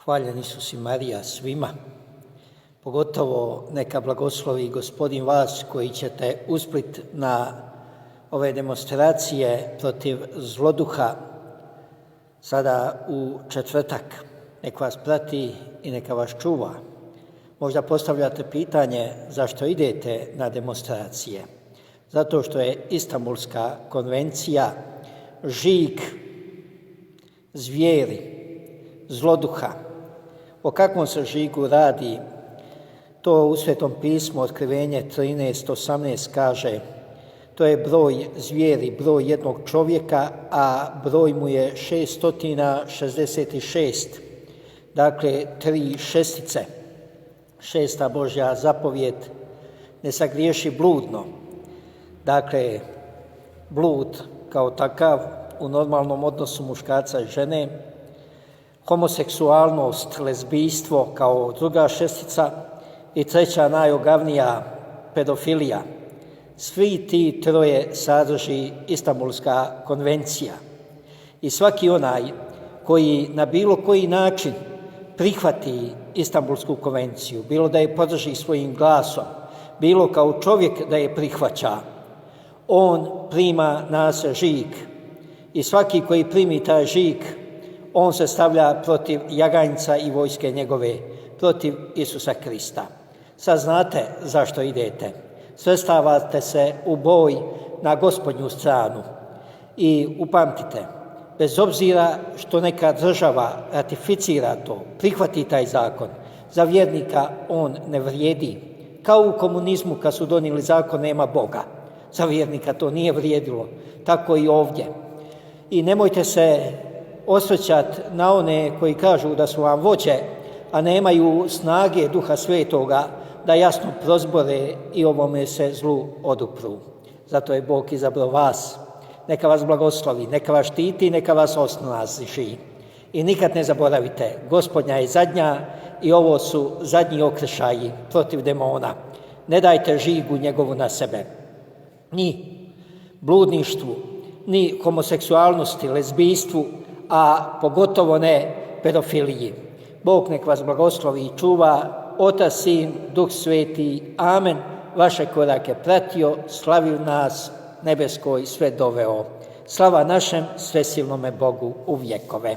Hvaljen Isus i Marija svima, pogotovo neka blagoslovi Gospodin vas koji ćete usplit na ove demonstracije protiv zloduha sada u četvrtak. Nek vas prati i neka vas čuva. Možda postavljate pitanje zašto idete na demonstracije. Zato što je Istanbulska konvencija žig zvijeri, zloduha. O kakvom se žigu radi? To u Svetom pismu Otkrivenje 13:18 kaže: to je broj zvijeri, broj jednog čovjeka, a broj mu je 666. Dakle, 3 šestice. 6. Božja zapovjed: ne sagriješi bludno. Dakle, blud kao takav u normalnom odnosu muškarca i žene, homoseksualnost, lezbijstvo kao druga šestica i 3. najogavnija pedofilija. Svi ti troje sadrži Istanbulska konvencija. I svaki onaj koji na bilo koji način prihvati Istanbulsku konvenciju, bilo da je podrži svojim glasom, bilo kao čovjek da je prihvaća, on prima na se žig. I svaki koji primi taj žig, on se stavlja protiv jaganjca i vojske njegove, protiv Isusa Krista. Sad znate zašto idete. Svrstavate se u boj na Gospodnju stranu. I upamtite, bez obzira što neka država ratificira to, prihvati taj zakon, za vjernika on ne vrijedi. Kao u komunizmu kad su donijeli zakon nema Boga. Za vjernika to nije vrijedilo. Tako i ovdje. I nemojte se osvrćati na one koji kažu da su vam vođe, a nemaju snage Duha Svetoga da jasno prozbore i ovome se zlu odupru. Zato je Bog izabrao vas. Neka vas blagoslovi, neka vas štiti, neka vas osnaži. I nikad ne zaboravite, Gospodnja je zadnja i ovo su zadnji okršaji protiv demona. Ne dajte žigu njegovu na sebe. Ni bludništvu, ni homoseksualnosti, lezbijstvu, a pogotovo ne pedofiliji. Bog nek vas blagoslovi i čuva, Otac, Sin, Duh Sveti. Amen. Vaše korake pratio, slavio nas nebeskoj sve doveo. Slava našem svesilnome Bogu u vjekove.